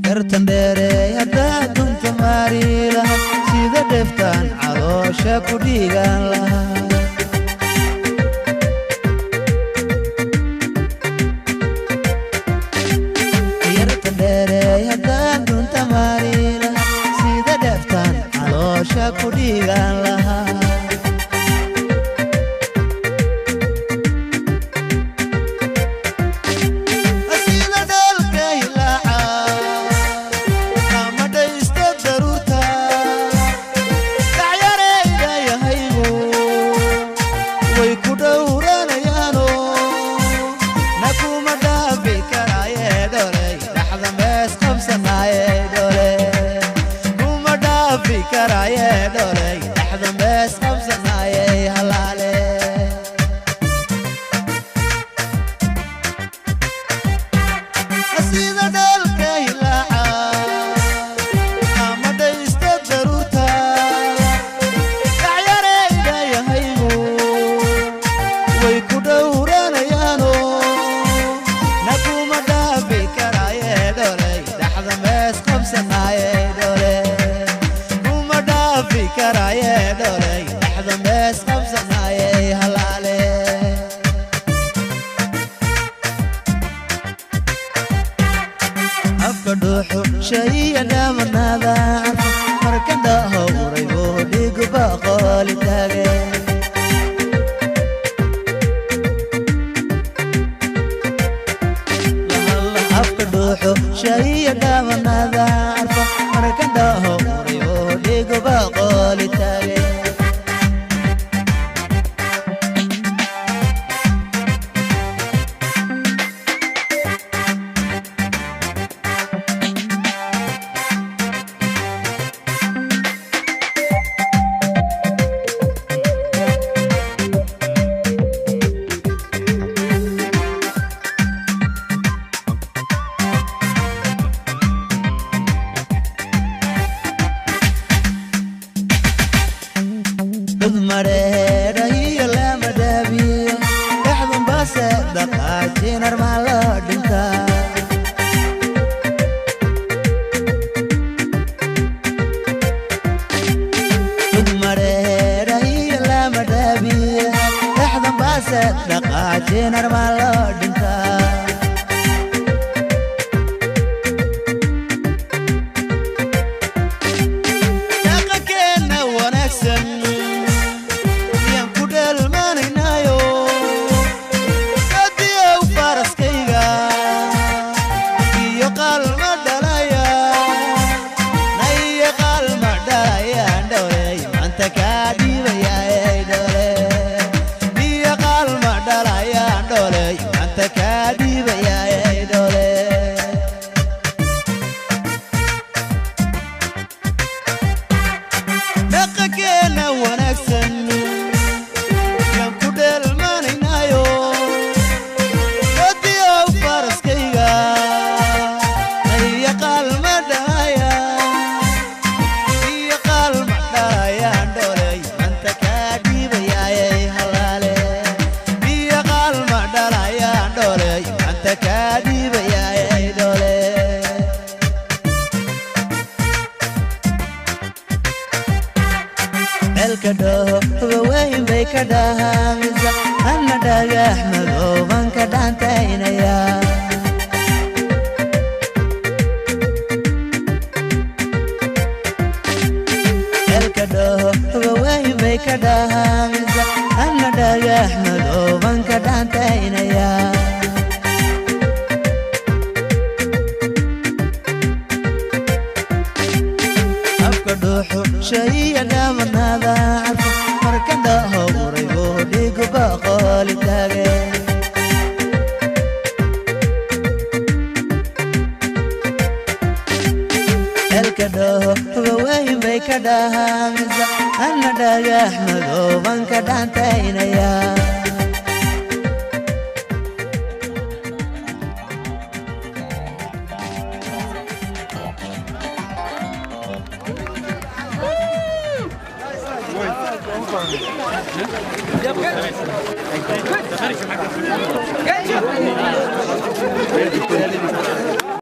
Yartan dheereey haddaad dunta maari lahaa, sida dheftaan caloosha ku dhiigan lahaa. Yartan dheereey haddaad dunta maari lahaa, sida dheftaan caloosha ku dhiigan lahaa. Sida dhalka ilaaca ama dhaysta daruurta, dhacyarayda yahaygu way ku dhowranayaano, na kuma dhaafi karaaye dholey, dhaxda mees qabsanaaye dhole, kuma dhaafi karaaye dholey, dhaxda mees qabsanaaye halaale. Sida dhalka ilaaca ama dhaysta daruurta, dhacyarayda yahaygu way ku dhowranayaano, na kuma dhaafi karaaye dholey, dhaxda mees qabsanaaye dhole, kuma dhaafi karaaye dholey, dhaxda mees qabsanaaye halaale. Afka dhuuxu shaiya dhamanada carfa, marka dhahowray buu dhigu baqooli taage. Afka dhuuxu shaiya dhamanada carfa, marka dhahowray buu dhigu baqooli taage. Dhud mareedha iyo lama dhaabiyo, dhexdun base dhaqaajinar maa loo dhintaa. Dhud mareedha iyo lama dhaabiyo, dhexdun base dhaqaajinar maa loo dhintaa. Dhaqankeenna wanaagsan miyaan ku dheelmanaynayo, kadiyow faraskayga iyo qalma dhalaya, na iyo qalma dhalayaan dholey, maanta kaa dhiibayaay dhole, iyo qalma dhalayaan dholey, maanta kaa dhiibayaay dhole. Dhaqankeenna wanaagsan yaan ku dheelmanaynayo, kadiyow faraskayga iyo qalma dhalaya, iyo qalma dhalayaan dholey, maanta kaa dhiibayaay halaale, iyo qalma dhalayaan dholey, maanta kaa dhiibayaay dhole. Ceelka dhoho hubaweyn bay ka dhahaamisa, anna dhagax madooban ka dhaantaynaya. Ceelka dhoho hubaweyn bay ka dhahaamisa, anna dhagax madooban ka dhaantaynaya. Afka dhuuxu shaiya dhamanada carfa, marka dhahowray buu dhigu baqooli taage. Ceelka dhoho hubaweyn bay ka dhahaamisa, anna dhagax madooban ka dhaantaynaya. Good.